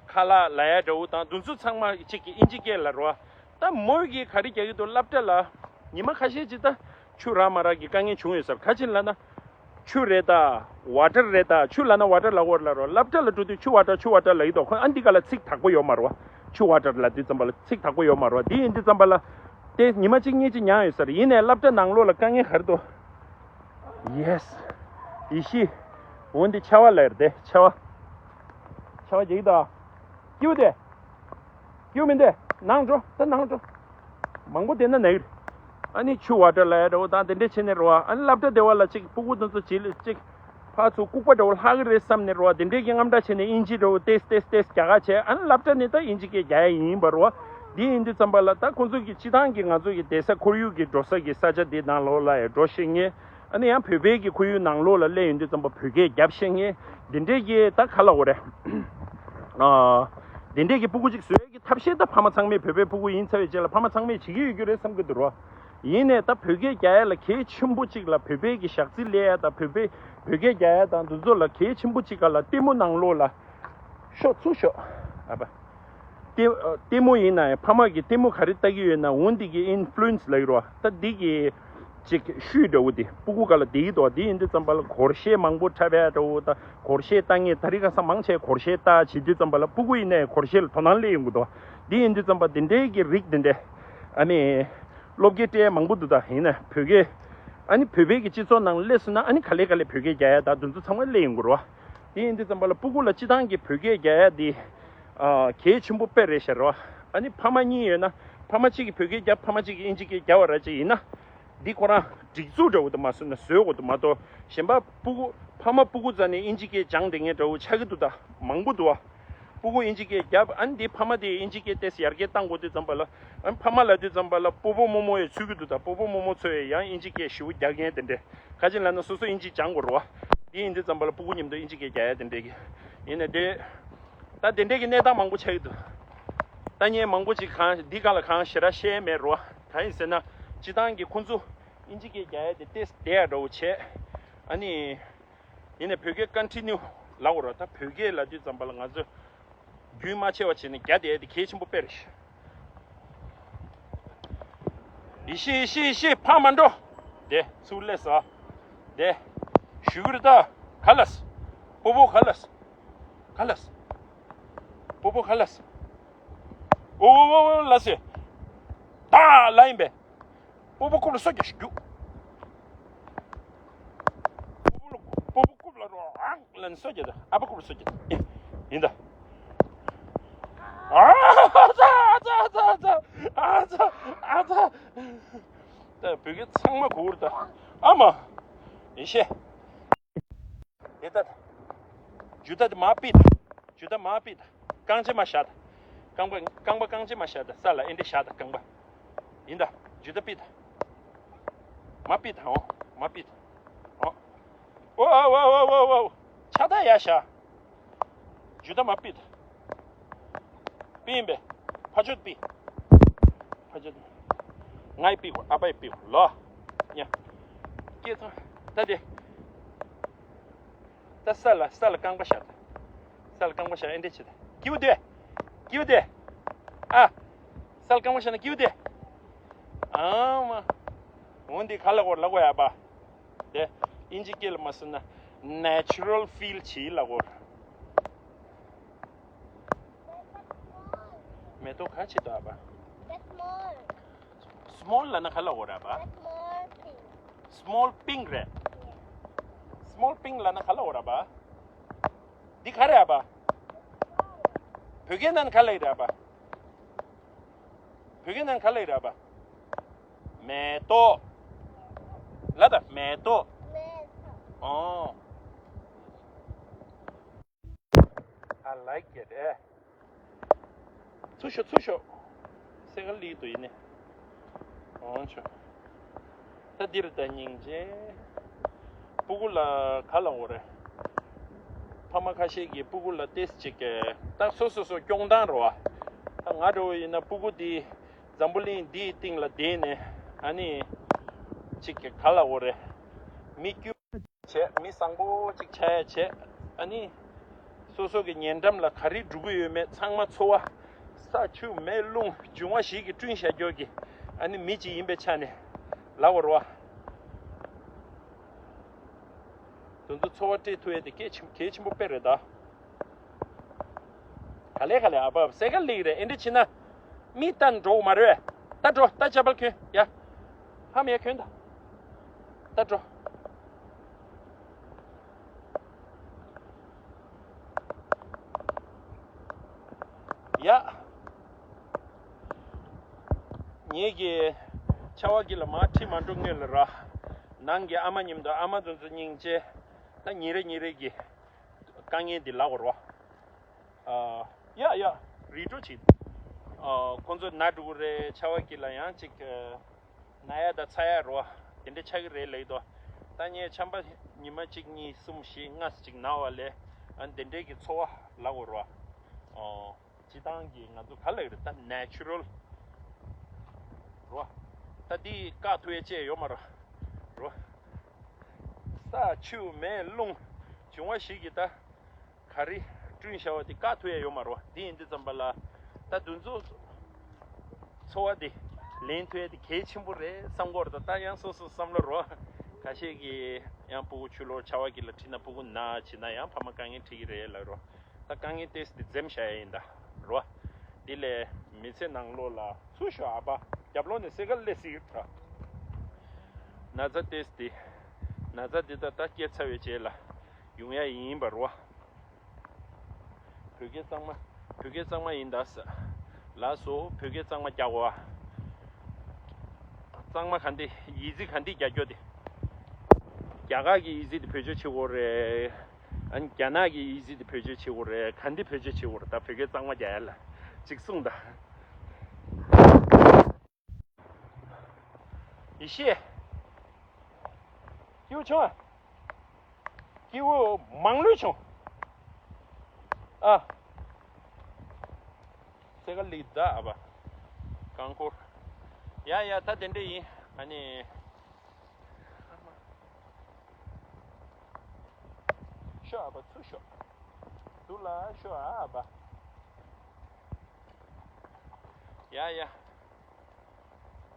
ཁ་ལག་ལབ་ཡ་འདྲ་བོ་དང་དུ་ཚོད་ཚང་མ་གཅིག་གི་ཨིན་ཇི་སྐད་ལ་རོ། ད་མོས་གི་ག་རེ་རྒྱག་གི་འདུག་སློབ་གྲྭ་ལ་ཉི་མ་ཁ་ཤས་ཅིག་ད་ཆུ་རག་མ་རག་གི་དཀའ་ངལ་བྱུང་ཡོད་ས་རེད། ག་ཅི་ལབ་ན། ཆུ་རེད་ད། ཝ་ཊར་རེད་ད། ཆུ་ལབ་ན་ཝ་ཊར་ལབ་དགོས་རེད་ལབ་རོ། སློབ་གྲྭ་ལ་འགྲོ་དུས་ཆུ་ཝ་ཊར་ཆུ་ཝ་ཊར་ལབ་ཀྱི་འདུག་ཁོ་ཨ་འདི་ག་ལ་ཚིག་དག་པོ་ཡོད་མ་རེད་བ། ཆུ་ཝ་ཊར་ལབ་དུས་ཙམ་པ་ལ་ཚིག་དག་པོ་ཡོད་མ་རེད་བ། འདི་ཡིན་དུས་ཙམ་པ་ལ་དེ་ཉི་མ་གཅིག་གཉིས་ཅིག་མྱངས་ཡོད་ས་རེད། ཡིན་ནའི་སློབ་གྲྭ་ནང་ལོགས་ལ་དཀའ་ངལ་ག་རེ་འདུག་ཡེས། ཡེ་ཤེས། འོ་འདི་ཆར་པ་ལབ་རེད་དེ། ཆར་པ། ཆར་པ་རྒྱག་གི་འདུག་སྐྱིད་པོ་དེ། སྐྱིད་པོ་མིན་དེ། ནང་འགྲོ། ད་ནང་འགྲོ། མང་པོ་བསྡད་ན་ན་གི་རེད། ཨ་ནི་ཆུ་ཝ་ཊར་ལབ་ཡ་འདྲ་བོ་དང་དེ་འདྲས་བྱས་ནས་རེད་བ། ཨ་ནི་སློབ་གྲྭ་སྡེ་བ་ལ་ཅིག་སྤུ་གུ་དེ་ཚོ་བྱེད་ལ་ཅིག་ཕར་ཚུར་ལྐུགས་པ་འདྲ་བོ་ལྷག་གི་རེད་བསམ་ནས་རེད་བ། དེ་འདྲས་ཀྱི་དངངས་སྐྲག་བྱས་ནས་ཨིན་ཇི་འདྲ་བོ་ཏེས་ཏེས་ཏེས་རྒྱག་ག་བྱས། ཨ་ནི་སློབ་གྲྭ་ནས་ད་ཨིན་ཇི་སྐད་རྒྱག་ཡ་ཡིན་པ་རེད་བ། འདི་ཡིན་དུས་ཙམ་པ་ལ་ད་ཁོང་ཚོ་གི་སྤྱི་བཏང་གི་ང་ཚོ་གི་བསྡད་ས་ཁོར་ཡུག་གི་འགྲོ་ས་གི་ས་ཆ་འདི་ནང་ལོགས་ལ་ཡང་འགྲོ་ཤེས་མཁན། ཨ་ནི་ཡང་བོད་པའི་གི་ཁོར་ཡུག་ནང་ལོགས་ལ་སླེབས་ཡོང་དུས་ཙམ་པ་བོད་སྐད་རྒྱབ་ཤེས་མཁན་འདི་འདྲའི་གི་ད་ག་ལབ་དགོས་རེད། ཨ། འདི་འདྲའི་གི་སྤུ་གུ་ཅིག་བཟོ་ཡས་ཀྱི་ཐབས་ཤེས་ད་ཕ་མ་ཚང་མས་བོད་པའི་སྤུ་གུ་ཡིན་ཚར་བའི་རྗེས་ལ་ཕ་མ་ཚང་མས་བྱེད་ཀྱི་ཡོད་རྒྱུ་རེད་བསམ་གྱི་འདུག་རོ། ཡིན་ནའི་ད་བོད་སྐད་རྒྱག་ཡས་ལ་གལ་ཆེན་པོ་ཅིག་ལ་བོད་པའི་གི་ཞག་རྩི་ལས་ཡས་དང་བོད་པའི་བོད་སྐད་རྒྱག་ཡས་དང་འདི་ཚོ་ལ་གལ་ཆེན་པོ་ཅིག་ག་ལ་ལྟད་མོ་ནང་ལོགས་ལ། ཤོག་ཚུར་ཤོག་ཨ་ཕ། ལྟད་ལྟད་མོ་ཡིན་ན་ཡང་ཕ་མ་གིས་ལྟད་མོ་ག་རེ་ལྟ་གི་ཡོད་ན་འོ་འདི་གི་ཨིན་ཕུ་ལུ་ཨེན་སི་ལབ་ཀྱི་རེད་བ། ད་འདི་གི་ཅིག་ཤུལ་འདྲ་བོ་དེ་སྤུ་གུ་སྒང་ལ་བསྡད་ཀྱི་འདུག་འདི་ཡིན་དུས་ཙམ་པ་ལ་སྒོར་གཞས་མང་པོ་འཁྲབ་ཡ་འདྲ་བོ་དང་སྒོར་གཞས་ལྟ་མཁན། ད་རེས་ཁ་སང་མང་ཆེ་སྒོར་གཞས་ལྟ་བྱེད་དུས་ཙམ་པ་ལ་སྤུ་གུ་ཡིན་ནའི་སྒོར་གཞས་ལ་དོ་སྣང་སླེབས་ཡོང་གི་འདུག་འདི་ཡིན་དུས་ཙམ་པ་འདི་འདྲའི་གི་རིགས་འདི་འདྲ་ཨ་ནི་སློབ་གྲྭའི་སྤྲད་མང་པོ་འདུག་ད་ཡིན་ན་བོད་སྐད་ཨ་ནི་བོད་པའི་གི་སྤྱི་ཚོགས་ནང་སླེབས་སོང་ན་ཨ་ནི་ག་ལེ་ག་ལེ་བོད་སྐད་རྒྱག་ཡ་ད་འདི་ཚོ་ཚང་མ་སླེབས་ཡོང་གི་རེད་བ། དེ་ཡིན་དུས་ཙམ་པ་ལ་སྤུ་གུ་ལ་སྤྱི་བཏང་གི་བོད་སྐད་རྒྱག་ཡ་དེ་ཨ་གལ་ཆེན་པོ་དཔེ་རེད་ཤག་རོ། ཨ་ནི་ཕ་མ་གཉིས་ཡོད་ན་ཕ་མ་གཅིག་གིས་བོད་སྐད་རྒྱབ། ཕ་མ་གཅིག་གིས་ཨིན་ཇི་སྐད་རྒྱབ་པ་ར་ཅིག་ཡིན་ན། འདི་ཁོ་རང་སྒྲིག་འཛུགས་འདྲ་བོ་དུ་མ་བཟོས་ན་བཟོས་དགོས་དུ་མ་གཏོགས་གཞན་པ་སྤུ་གུ་ཕ་མ་སྤུ་གུ་རྩ་ནས་ཨིན་ཇི་སྐད་སྦྱངས་བསྡད་མཁན་འདྲ་བོ་ཆགས་ཀྱི་འདུག་ད་མང་པོ་འདུག་བ། སྤུ་གུ་ཨིན་ཇི་སྐད་རྒྱབ། ཨ་ནི་འདི་ཕ་མ་དེ་ཨིན་ཇི་སྐད་ཏོག་ཙམ་ཡར་རྒྱས་བཏང་དགོས་དུས་ཙམ་པ་ལ། ཨ་ནི་ཕ་མ་ལབ་དུས་ཙམ་པ་ལ་སྤོ་བོ་རྨོ་མོ་ཡི་ཚུད་ཀྱི་འདུག་ད་སྤོ་བོ་རྨོ་མོ་ཚོས་ཡང་ཨིན་ཇི་སྐད་ཞེ་པོ་རྒྱག་མཁན་དེ་འདྲས། ག་ཅི་ལབ་ན་སོ་སོ་ཨིན་ཇི་སྦྱང་དགོས་རེད་བ། འདི་ཡིན་དུས་ཙམ་པ་ལ་སྤུ་གུ་མཉམ་དུ་ཨིན་ཇི་སྐད་རྒྱག་ཡ་དེ་འདྲས་ཀྱི། ཡིན་ནའི་དེ། ད་དེ་འདྲས་ཀྱི་གནས་སྟངས་མང་པོ་ཆགས་ཀྱི་འདུག་ལྟ་མཁན་མང་པོ་ཅིག་གང་འདི་ག་ལ་གང་ཞེ་དྲག་བཤད་མེད་རེད་བ། གང་ཡིན་ཟེར་ན། སྤྱི་བཏང་གི་ཁོང་ཚོ་ཨིན་ཇི་སྐད་རྒྱག་ཡ་དེ་ཏོག་ཙམ་བསྡད་ཡ་འདྲ་བོ་བྱས། ཨ་ནི། ཡིན་ནའི་བོད་སྐད་ཀོན་ཊི་ནིའུ་ལབ་དགོས་རེད་བ། ད་བོད་སྐད་ལབ་དུས་ཙམ་པ་ལ་ང་ཚོ་རྒྱུན་མ་ཆད་པ་བྱས་ནས་རྒྱག་བསྡད་ཡ་དེ་གལ་ཆེན་པོ་དཔེ་རེད། ཡེ་ཤེས་ཡེ་ཤེས་ཡེ་ཤེས་ཕར་མ་འགྲོ། དེ་ཚུར་སླེབས་སོ། དེ། ཞུ་གི་རེད་ད། ག་ལས། སྤོ་བོ་ག་ལས། ག་ལས། སྤོ་བོ་ག་ལས། ཨོ་ཨོ་ཨོ་ཨོ་ལ་སེ། ད་ལ་ཡིན་པས། སྤོ་བོ་རྐུབ་ལ་སོ་རྒྱག་ཞིག་རྒྱུག་སྤོ་བོ་རྐུབ་ལ་རོ་ཨང་ལ་ནི་སོ་རྒྱག་ད་ཨ་ཕ་རྐུབ་ལ་སོ་རྒྱག་ད་ཨེ། ཡིན་ད། ཨ་ཙ་ཨ་ཙ་ཨ་ཙ་ཨ་ཙ་ཨ་ཙ། ད་བོད་སྐད་ཚང་མ་གོ་བུར་ད། ཨ་མ། ཡེ་ཤེས། དེ་ད། ཇུ་ད་དེ་མ་པི་ད། ཇུ་ད་མ་པི་ད། རྐང་རྗེས་མ་བཞག་ད། རྐང་པ་རྐང་པ་རྐང་རྗེས་མ་བཞག་ད། ས་ལ་ཨེ་འདྲ་བཞག་ད་རྐང་པ། ཡིན་ད། ཇུ་ད་པི་ད། མ་པི་ད་འོ། མ་པི་ད། འོ། འོ་འོ་འོ་འོ་འོ། ཆ་ད་ཡ་བཞག་ཇུ་ད་མ་པི་ད། པི་ཡིན་པས། ཕ་ཆོད་པི། ཕ་ཆོད། ང་ཡི་པི་གོ་ཨ་ཕ་ཡི་པི་གོ་ལོ། ཡ། སྐད་ཚང་། ད་དེ། ད་ས་ལ་ས་ལ་རྐང་པ་བཞག་ད། ས་ལ་རྐང་པ་བཞག་ཨེ་འདྲས་བྱེད་ད། ཀིའུ་དེ། ཀིའུ་དེ། ཨ། ས་ལ་རྐང་པ་བཞག་ན་ཀིའུ་དེ། ཨ་མ། འོ་འདི་ག་ལ་གོ་ལ་གོ་ཡ་པ། དེ། ཨིན་ཇི་སྐད་ལ་མ་སོང་ན་ནེ་ཅུ་རལ་ཕིལ་བྱེད་ལ་གོ། མེ་ཏོག་ག་ཅི་འདུག་ཨ་པ། That's small. སི་མོལ་ལབ་ན་ག་ལ་འོ་ར་པ། That's small pink. སི་མོལ་པིང་རེད། སི་མོལ་པིང་ལབ་ན་ག་ལ་འོ་ར་པ། འདི་ག་རེད་ཨ་པ། བོད་སྐད་ནང་ག་ལ་ཡོད་ར་པ། བོད་སྐད་ནང་ག་ལ་ཡོད་ར་པ། མེ་ཏོག་ལ་ད་མེ་ཏོག་ཨོ། I like it. ཨེ། ཚུར་ཤོག་ཚུར་ཤོག་སེ་ག་ལི་དུ་ཡིན་ནི། ཨོ་ཆོ། ད་འདིར་ད་སྙིང་རྗེ། སྤུ་གུ་ལ་ག་ལ་འོ་རེད། ཕ་མ་ཁ་ཤས་ཀྱིས་སྤུ་གུ་ལ་ཏེས་ཅིག་གི་ད་སོ་སོ་སོ་སྐྱོང་སྟངས་རེད་བ། ད་ང་འདྲ་བོ་ཡིན་ན་སྤུ་གུ་འདི་འཛམ་བུ་གླིང་འདིའི་སྟེང་ལ་བསྡད་ནས་ཨ་ནི་ཅིག་གི་ག་ལ་འོ་རེད། མི་སྐྱོ། བྱས། མི་བཟང་པོ་ཅིག་ཆགས་ཡ་བྱས། ཨ་ནི། སོ་སོ་གི་ཉེ་འགྲམ་ལ་ག་རེ་འགྲོ་གི་ཡོད་མེད་ཚང་མ་འཚོ་བ། ས་ཆུ་མེ་རླུང་འབྱུང་བ་བཞི་གིས་བསྐྲུན་བཞག་རྒྱུ་གི་ཨ་ནི་མི་གཅིག་ཡིན་པའི་ཆ་ནས་ལབ་པ་རེད་བ། དེ་ཚོ་འཚོ་བ་སྤྲད་ཐུབ་ཡ་དེ་གལ་ཆེན་གལ་ཆེན་པོ་དཔེ་རེད་ད། ག་ལེ་ག་ལེ་ཨ་ཕ་སེ་ག་ལིག་རེད། ཨེ་འདྲ་བྱས་ན་མི་ལྟ་འགྲོ་གི་མ་རེད། ད་འགྲོ། ད་ཅ་པལ་གྱོན་ཡ། ཧ་མ་ཡ་གྱོན་ད། ད་འགྲོ། ཡ། ངེད་ཀྱི་ཆ་བ་གི་ལ་མ་ཁྲིད་མ་འགྲོ་ངེས་ལ་ར། ནང་གི་ཨ་མ་མཉམ་དུ་ཨ་མ་དེ་ཚོ་སྙིང་རྗེ། ད་ཉིན་རེ་ཉིན་རེ་གི་དཀའ་ངལ་འདི་ལབ་དགོས་རེད་བ། ཨ། ཡ་ཡ། རི་ཀྲོ་བྱེད། ཨ། ཁོང་ཚོ་ན་འགྲོ་གི་རེད། ཆ་བ་གི་ལ་ཡང་ཅིག་ན་ཡ་ད་ཚ་ཡ་རེད་བ། དེ་འདྲ་ཆགས་ཀྱི་རེད་ལབ་ཀྱི་འདུག་ད་ངས་ཆམ་པ་ཉི་མ་གཅིག་གཉིས་གསུམ་བཞི་ལྔ་ཅིག་ན་བ་ལས་ཨ་འདི་འདྲའི་གི་འཚོ་བ་ལབ་དགོས་རེད་བ། ཨོ། སྤྱིར་བཏང་གི་ང་ཚོ་ག་ལབ་རེད་ད་ནེ་ཅུ་རལ་རེད་བ། ད་འདི་བཀག་ཐུབ་ཡ་ཅིག་ཡོད་མ་རེད་རེད་བ། ས་ཆུ་མེ་རླུང་འབྱུང་བ་བཞི་གི་ད། ག་རེ་བསྐྲུན་བཞག་པ་དེ་བཀག་ཐུབ་ཡ་ཡོད་མ་རེད་བ། དེ་ཡིན་དུས་ཙམ་པ་ལ་ད་དུས་ཚོད་འཚོ་བ་དེ་ལེན་ཐུབ་ཡ་དེ་གལ་ཆེན་པོ་རེད་བསམ་གྱི་ཡོད་རེད། ད་ཡང་སོ་སོ་བསམ་བློ་རེད་བ། ཁ་ཤས་ཀྱིས་ཡང་སྤུ་གུ་ཕྱི་ལོགས་ཆ་བ་གི་ལ་ཁྲིད་ན་སྤུ་གུ་ན་བྱེད་ན་ཡང་ཕ་མ་དཀའ་ངལ་འཕྲད་ཀྱི་རེད་ལབ་རེད་བ། ད་དཀའ་ངལ་ཏོག་ཙམ་དེ་འཛེམ་བཞག་ཡ་ཡིན་ད་རེད་བ། དེ་ལས་མི་ཚེ་ནང་ལོགས་ལ་ཚུར་ཤོག་ཨ་ཕ་རྒྱབ་ལོགས་ནས་སེ་ག་སླེབས་སྲིད་ད། ན་ཚ་ཏོག་ཙམ་དེ་ན་ཚ་དེ་ད་ད་སྐྱེས་ཚར་བའི་རྗེས་ལ་ཡོང་ཡ་ཡིན་པ་རེད་བ། བོད་སྐད་གཙང་མ། བོད་སྐད་གཙང་མ་ཡིན་ད་ཟེར། ལགས་སོ། བོད་སྐད་གཙང་མ་རྒྱག་གོ། གཙང་མ་ག་འདི་ཡིག་ཚིག་ག་འདི་རྒྱག་རྒྱུ་དེ། རྒྱ་གར་གྱི་ཡིག་ཚིག་དེ་བེད་སྤྱོད་བྱེད་དགོས་རེད། ཨ་ནི་རྒྱ་ནག་གི་ཡིག་ཚིག་དེ་བེད་སྤྱོད་བྱེད་དགོས་རེད། ག་འདི་བེད་སྤྱོད་བྱེད་དགོས་རེད། ད་བོད་སྐད་གཙང་མ་རྒྱག་ཡ་ལ་ཅིག་གསུངས་དང་། ཡེ་ཤེས། སྐྱིད་པོ་བྱུང་ཨ། སྐྱིད་པོ་མང་ལོས་བྱུང་ཨ། སེ་ག་ལི་ད་ཨ་ཕ། རྐང་འཁོར། ཡ་ཡ་ད་དེ་འདྲ་ཡིན། ཨ་ནི། ཤོག་ཨ་ཕ་ཚུར་ཤོག་སྡུག་ལ་ཤོག་ཨ་ཕ། ཡ་ཡ།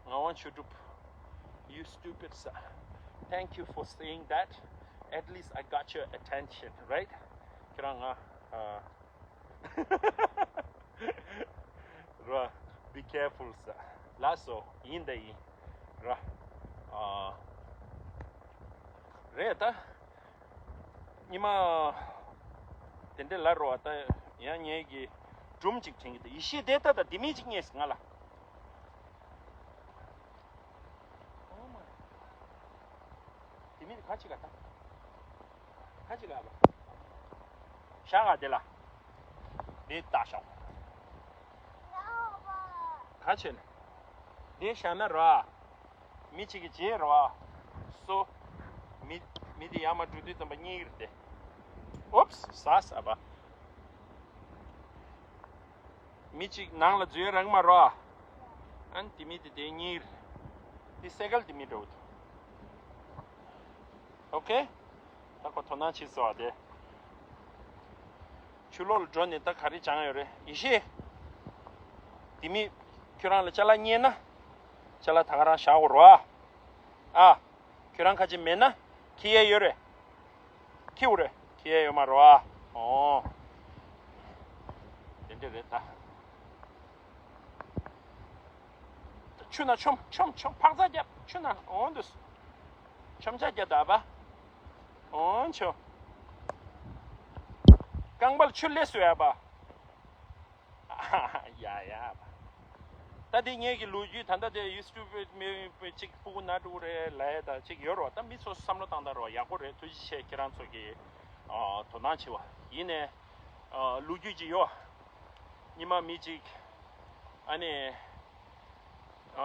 ངག་དབང་ཆོས་གྲུབ། You stupid sir. Thank you for saying that. At least I got your attention, right? ཁྱེད་རང་ང་ཨ། རོ། Be careful sir. ལགས་སོ། ཡིན་ད་ཡིན། རོ། ཨ། རེད་ད། ཉི་མ་དེ་འདྲ་ལ་རོ། ད་ཡང་ངེད་ཀྱི་སྒྲུང་ཅིག་དྲན་གྱི་འདུག་ཡེ་ཤེས་དེ་ལྟ་ད་དེ་མིན་ཅིག་རྙེད་སོང་ང་ལ། དེ་མིན་ག་ཅིག་ག་ད། ག་ཅིག་ག་བ། ཤ་ག་དེ་ལ། དེ་ལྟ་ཤོག་ག་ཆེ་ན། དེ་ཤ་ན་ར། མི་གཅིག་གི་རྗེས་ར། སོ། མི། མི་དེ་ཡར་མར་འགྲོ་དུས་ཙམ་པ་གཉིད་རེད་དེ། ཨོབས། ཟ་ཟ་བ། མི་གཅིག་ནང་ལ་འཛུལ་རང་མ་རོ། ཨན་དེ་མི་དེ་དེ་གཉིས། དེ་སེ་གལ་དེ་མི་འགྲོ། ཨོ་ཁེ། ད་ཁོ་དོ་སྣང་བྱེད་སོ་དེ། ཆུ་ལོག་ལ་འགྲོ་ནས་ད་ག་རེ་སྦྱང་ཡོད་རེད་ཡེ་ཤེས། དེ་མི་ཁྱོད་རང་ལ་ཅ་ལག་རྙེད་ན། ཅ་ལག་ད་ག་རང་བཞག་དགོས་རོ། ཨ། ཁྱོད་རང་ཁ་ཅིག་མེད་ན། ཁྱི་ཡས་ཡོད་རེད། ཁྱིའུ་རེད། ཁྱི་ཡས་ཡོད་མ་རེད་བ། ཨོ། དེ་འདྲ་རེད་ད། ཆུ་ན་ཆོམ་ཆོམ་ཆོམ་འཕག་འཚག་རྒྱབ་ཆུ་ན་འོང་དུས། ཆོམ་ཆ་རྒྱབ་ད་བ། འོང་ཆོ། རྐང་པར་ཆུ་ལས་སུ་ཡ་བ། ཡ་ཡ། ད་དེ་ངེད་ཀྱི་ལོ་རྒྱུས་ད་ལྟ་དེ་ཡུ་ཊུབ་མི་གཅིག་སྤུ་གུ་ན་ཕྲུ་གུ་རེད་ལབ་ཡས་ད་གཅིག་ཡོད་རེད་བ། ད་མི་ཚོ་བསམ་བློ་བཏང་ད་རོགས། ཡག་པོ་རེད། ཐུགས་རྗེ་ཆེ། ཁྱེད་རང་ཚོ་གི་ཨ་དོ་སྣང་བྱེད་པ་ཡིན་ནས། ཨ་ལོ་རྒྱུས་ཅིག་ཡོད། ཉི་མ་མི་གཅིག་ཨ་ནི་ཨ་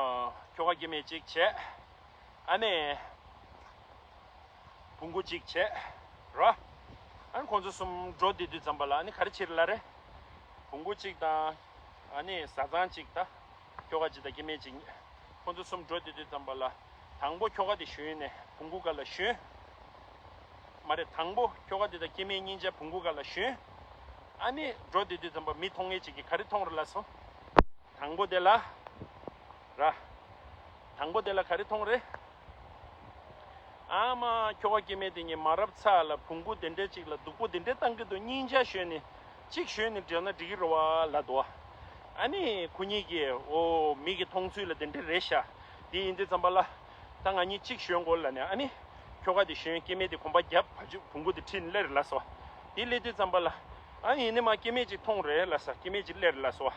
ཁྱོ་ག་སྐྱེ་དམན་གཅིག་བྱས། ཨ་ནི་བོང་གུ་གཅིག་བྱས་རོ། ཨ་ནི་ཁོང་ཚོ་གསུམ་འགྲོ་བསྡད་དུས་ཙམ་པ་ལ་ཨ་ནི་ག་རེ་བྱེད་རེད་ལབ་རེད། བོང་གུ་གཅིག་དང་ཨ་ནི་བཟའ་ཚང་གཅིག་དང་ཁྱོ་ག་གཅིག་དང་སྐྱེ་དམན་གཅིག་ཁོང་ཚོ་གསུམ་འགྲོ་བསྡད་དུས་ཙམ་པ་ལ། དང་པོ་ཁྱོ་ག་དེ་ཞོན་ནས་བོང་གུ་སྒང་ལ་ཞོན། མ་རེད། དང་པོ་ཁྱོ་ག་དེ་དང་སྐྱེ་དམན་གཉིས་ཆ་བོང་གུ་སྒང་ལ་ཞོན། ཨ་ནི་འགྲོ་བསྡད་དུས་ཙམ་པ་མི་མཐོང་མཁན་གཅིག་གིས་ག་རེ་མཐོང་རེད་ལབ་སོང་། དང་པོ་དེ་ལ་ར། དང་པོ་དེ་ལ་ག་རེ་མཐོང་རེད། ཨ་མ་ཁྱོ་ག་སྐྱེ་དམན་དེ་གཉིས་མ་རབས་ཚ་ལ་བོང་གུ་དེ་འདྲ་ཅིག་ལ་སྡུག་པོ་དེ་འདྲ་བཏང་གི་འདུག་སྙིང་རྗེ་ཞོན་ནས་གཅིག་ཞོན་ནས་འགྲོ་ན་འགྲིག་གི་རེད་བ་ལབ་འདུག་ཨ་ནི་ཁོ་གཉིས་ཀྱིས་ཨོ་མི་གི་མཐོང་ཚུལ་ལ་དེ་འདྲ་རེད་ཤག་དེ་ཡིན་དུས་ཙམ་པ་ལ་ད་ང་གཉིས་གཅིག་ཞོན་དགོས་ལབ་ནས། ཨ་ནི་ཁྱོ་ག་དེ་ཞོན། སྐྱེ་དམན་དེ་གོམ་པ་བརྒྱབ། ཕ་ཆུ་བོང་གུ་དེ་ཁྲིད་ནས་སླེབས་རེད་ལབ་སོང་། དེ་སླེབས་དུས་ཙམ་པ་ལ་ཨ་ཡིན་ནི་མ་སྐྱེ་དམན་ཅིག་མཐོང་རེད་ལབ་ས། སྐྱེ་དམན་ཅིག་སླེབས་རེད་ལབ་སོང་།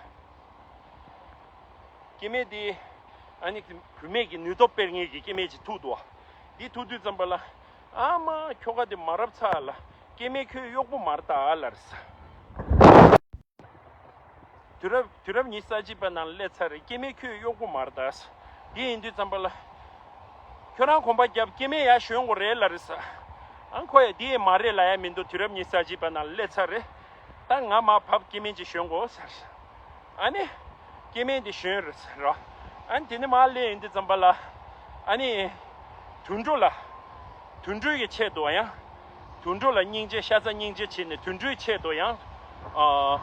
སྐྱེ་དམན་དེ་ཨ་ནི་བུད་མེད་ཀྱི་ནུས་སྟོབས་སྤེལ་མཁན་གྱི་སྐྱེ་དམན་ཅིག་ཐུག་འདུག་དེ་ཐུག་དུས་ཙམ་པ་ལ་ཨ་མ་ཁྱོ་ག་དེ་མ་རབས་ཚ་ལ། སྐྱེ་དམན་ཁྱོད་གཡོག་པོ་མ་རེད་ད་ལབ་རེད་ས། དུས་རབས་དུས་རབས་ཉི་ཤུ་རྩ་གཅིག་པ་ནང་སླེབས་ཚར་རེད། སྐྱེ་དམན་ཁྱོད་གཡོག་པོ་མ་རེད་ད། དེ་ཡིན་དུས་ཙམ་པ་ལ། ཁྱོད་རང་གོམ་པ་བརྒྱབ། སྐྱེ་དམན་ཡར་ཞོན་དགོས་རེད་ལབ་རེད་ས། ཨ་ཁོ་ཡ་དེ་མ་རེད་ལབ་ཡ་མི་འདུག་དུས་རབས་ཉི་ཤུ་རྩ་གཅིག་པ་ནང་སླེབས་ཚར་རེད། ད་ང་མར་བབས། སྐྱེ་དམན་ཅིག་ཞོན་དགོས་ཟེར། ཨ་ནི། སྐྱེ་དམན་དེ་ཞོན་རེད་ཟེར་རོ། ཨ་ནི་དེ་ནས་མར་སླེབས་ཡོང་དུས་ཙམ་པ་ལ། ཨ་ནི། དུད་འགྲོ་ལ། དུད་འགྲོའི་གི་ཆེད་དུ་ཡང་། དུད་འགྲོ་ལ་སྙིང་རྗེ། ཤ་ཚ་སྙིང་རྗེ་བྱས་ནས་དུད་འགྲོའི་ཆེད་དུ་ཡང་། ཨ།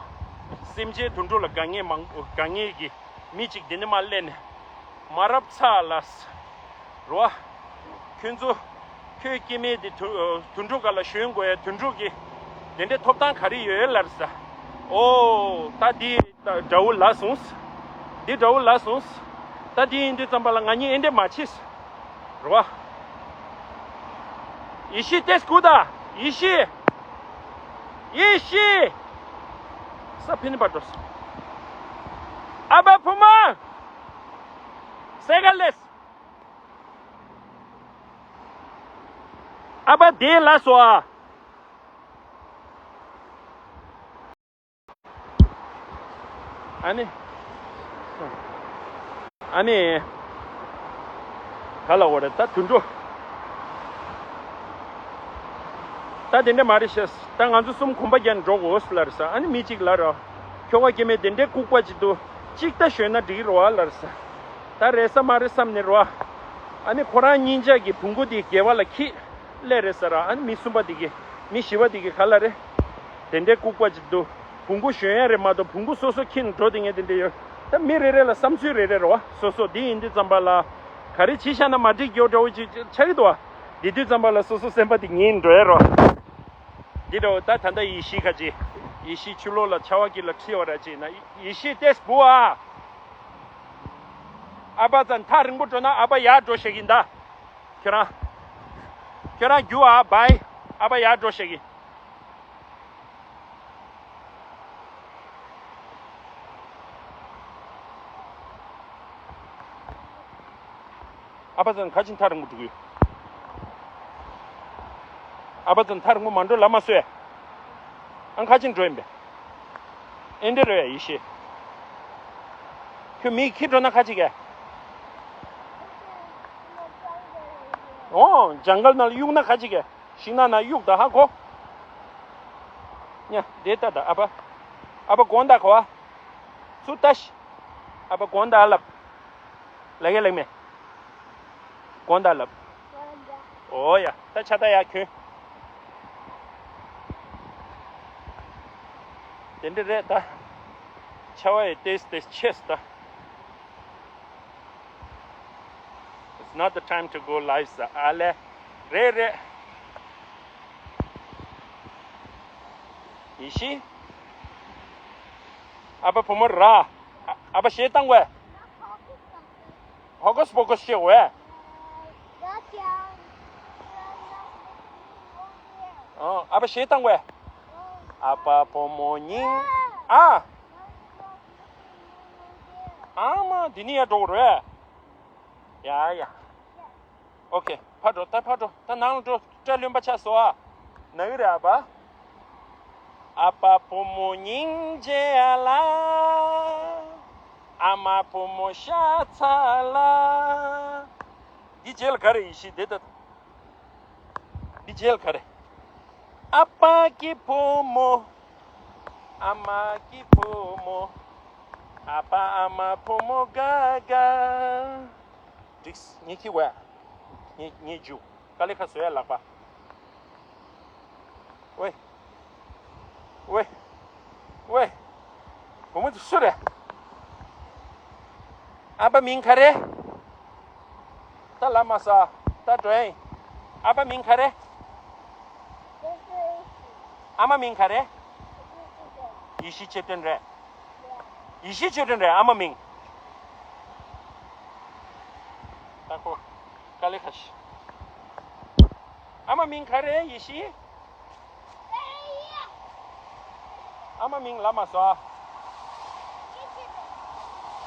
སེམས་ཅན་དུད་འགྲོ་ལ་དགའ་ངེས་མང་པོ། དགའ་ངེས་ཀྱི་མི་གཅིག་དེ་ནས་མར་སླེབས་ནས། མ་རབས་ཚ་ལ། རོ། ཁྱོད་ཚོ། ཁྱོད་སྐྱེ་དམན་དེ་དུ་དུད་འགྲོ་སྒང་ལ་ཞོན་དགོས་ཡ། དུད་འགྲོ་གི་དེ་འདྲའི་ཐོབ་ཐང་ག་རེ་ཡོད་ལབ་ས། ཨོ་ད་འདི་ད་དགྲ་བོ་ལ་སོང་། འདི་དགྲ་བོ་ལ་སོང་། ད་འདི་ཡིན་དུས་ཙམ་པ་ལ་ང་གཉིས་ཨེ་འདྲས་མ་བྱེད། རོ། ཡེ་ཤེས་ཏེས་ཀུ་ད། ཡེ་ཤེས། ཡེ་ཤེས། ས་ཕི་ནི་པ་འགྲོ་སོང་། ཨ་ཕ་བུ་མོ། སེ་ག་ལེས། ཨ་ཕ་དེ་ལ་སོ་ཨ། ཨ་ནི། ཨ་ནི། ག་ལ་འོ་རེད་ད་དུད་འགྲོ། ད་དེ་འདྲ་མ་རེད་ཤག་ད་ང་ཚོ་གསུམ་གོམ་པ་རྒྱག་ནས་འགྲོ་དགོས་ལབ་རེད་ས། ཨ་ནི་མི་གཅིག་ལབ་ར། ཁྱོ་ག་སྐྱེ་དམན་དེ་འདྲའི་ལྐུགས་པ་ཅིག་འདུག་གཅིག་ད་ཞོན་ན་འགྲིག་རོ་ཨ་ལབ་རེད་ས། ད་རེད་ས་མ་རེད་བསམ་ནས་རོ། ཨ་ནི་ཁོ་རང་གཉིས་ཆ་གི་བོང་གུ་དེ་སྒལ་པ་ལ་འཁྱེར་སླེབས་རེད་ས་ར། ཨ་ནི་མི་གསུམ་པ་དེ་གི་མི་བཞི་པ་དེ་གི་ག་ལ་རེད། དེ་འདྲའི་ལྐུགས་པ་ཅིག་འདུག་བོང་གུ་ཞོན་ཡ་རེད་མ་གཏོགས་བོང་གུ་སོ་སོ་འཁྱེར་ནས་འགྲོ་དེ་ངས་དེ་འདྲ་ཡོད། ད་མི་རེ་རེ་ལ་བསམ་ཚུལ་རེ་རེ་རེད་བ། སོ་སོ་དེ་ཡིན་དུས་ཙམ་པ་ལ་ག་རེ་བྱས་བཞག་ན་མ་འགྲིག་རྒྱུ་འདྲ་བོ་ཅིག་ཆགས་ཀྱི་འདུག་བ། དེ་དུས་ཙམ་པ་ལ་སོ་སོ་སེམས་པ་དེ་ངེས་འགྲོ་ཡ་རོ། འདི་འདྲ་བོ་ད་ད་ལྟ་ཡེ་ཤེས་ཁ་ཅིག་ཡེ་ཤེས་ཆུ་ལོག་ལ་ཆར་པ་དཀྱིལ་ལ་ཁྲིད་བ་ར་ཅིག་ན་ཡེ་ཤེས་ཏེས་བུ་ཨ། ཨ་ཕ་ཙ་ཐག་རིང་པོ་འགྲོ་ན་ཨ་ཕ་ཡར་འགྲོ་ཤེས་ཀྱིན་ད། ཁྱོད་རང་། ཁྱོད་རང་རྒྱུག་ཨ་བའི། ཨ་ཕ་ཡར་འགྲོ་ཤེས་ཀྱིན། ཨ་ཕ་ཚང་ཁ་ཆེ་ཐག་རིང་པོ་འགྲོ་གི་ཡོད། ཨ་ཕ་ཚང་ཐག་རིང་པོ་མ་འགྲོ་ལབ་མ་སོང་། ཨང་ཁ་ཆེ་འགྲོ་ཡིན་པས། ཨེ་འདྲ་རེད་ཡེ་ཤེས། ཁྱོད་མི་ཁྱེར་འགྲོ་ན་ཁ་ཆེ་གས། ཨོ་ཇང་གལ་ནང་ལ་གཡུག་ན་ཁ་ཆེ་གས། ཤིང་ནགས་ན་གཡུག་ད་ཧ་གོ། ཉ་དེ་ལྟ་ད་ཨ་ཕ། ཨ་ཕ་གོང་ད་གོ་བ། ཚུར་ལྟ་ཤི། ཨ་ཕ་གོང་ད་ལབ། ལ་གེ་ལེགས་མེ། གོང་ད་ལབ། ཨོ་ཡ་ད་ཆ་ད་ཡ་ཁྱོད། དེ་འདྲ་རེད་ད། ཆ་བ་ཡི་ཏེས་ཏེས་ཆེས་ད། It's not the time to go live ཟེར་ཨ་ལེ། རེད་རེད། ཡེ་ཤེས། ཨ་ཕ་བུ་མོ་ར། ཨ་ཨ་ཕ་ཞེ་བཏང་བས། ཧོ་ཀུས་པོ་ཀུས་ཤེས་བས། ཨ་ཨ་ཕ་ཞེ་བཏང་བས། ཨ་ཕ་བུ་མོ་སྙིང་ཨ། ཨ་མ་འདི་ནི་ཡར་འགྲོ་དགོས་རེད། ཡ་ཡ། ཨོ་ཁེ། ཕར་འགྲོ། ད་ཕར་འགྲོ། ད་ནང་ལ་འགྲོ། སྐྲ་རློན་པ་ཆགས་སོང་ཨ། ན་གི་རེད་ཨ་ཕ། ཨ་ཕ་བུ་མོ་སྙིང་རྗེ་ལ། ཨ་མ་བུ་མོ་ཤ་ཚ་ལ། འདི་རྗེས་ལ་ག་རེ་ཡིན་ཤི་དེ་ད། འདི་རྗེས་ལ་ག་རེ། ཨ་ཕ་གི་བུ་མོ། ཨ་མ་གི་བུ་མོ། ཨ་ཕ་ཨ་མ་བུ་མོ་དགའ་དགའ། འགྲིགས། ངས་ཁྱི་བས། ངས་ངས་འཇུ། དཀའ་ལས་ཁ་བཟོ་ཡ་ལག་པ། ཝེ། ཝེ། ཝེ། བུ་མོ་དེ་སུ་རེད། ཨ་ཕ་མིང་ག་རེ། ད་ལབ་མ་ས། ད་འགྲོ་ཡིན། ཨ་ཕ་མིང་ག་རེ། ཨ་མ་མིང་ག་རེ། ཡེ་ཤེས་ཆོས་སྒྲོན་རེད། ཡེ་ཤེས་ཆོས་སྒྲོན་རེད་ཨ་མ་མིང་། ད་ཁོ། དཀའ་ལས་ཁ་ཤས། ཨ་མ་མིང་ག་རེ་ཡེ་ཤེས། ཨ་མ་མིང་ལབ་མ་སོང་ཨ།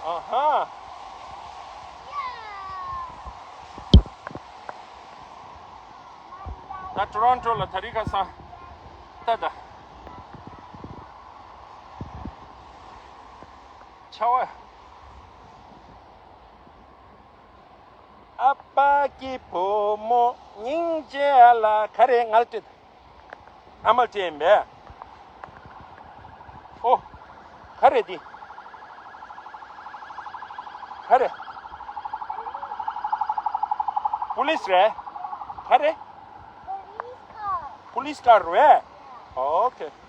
ཨ་ཧ། ད་ཊོ་རོན་ཊོ་ལ་དེ་རིང་ཁ་སང་ད་ད་ཆར་པ། ཨ་ཕ་གི་བུ་མོ་སྙིང་རྗེ་ལ། ག་རེ་ངལ་ཏེ། ཨ་མ་ལྟས་ཡིན་པས། ཨོ། ག་རེ་འདི། ག་རེ། པུ་ལིས་རེད། ག་རེ། པུ་ལིས་ཀར་རེད། ཨོ་ཁེ།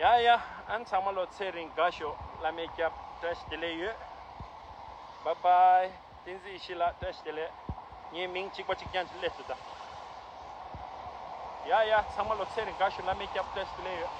ཡ་ཡ། ཨན་ཚང་མ་ལོ་ཚེ་རིང་དགའ་ཤོག་བླ་མའི་སྐྱབས། བཀྲ་ཤིས་བདེ་ལེགས་ཡོད། བཱའི་བཱའི། བསྟན་འཛིན་ཡེ་ཤེས་ལགས་བཀྲ་ཤིས་བདེ་ལེགས། ངའི་མིང་གཅིག་པ་གཅིག་རྐྱང་ཅིག་སླེབས་འདུག་ད། ཡ་ཡ། ཚང་མ་ལོ་ཚེ་རིང་དགའ་ཤོག་བླ་མའི་སྐྱབས། བཀྲ་ཤིས་བདེ་ལེགས་ཡོད།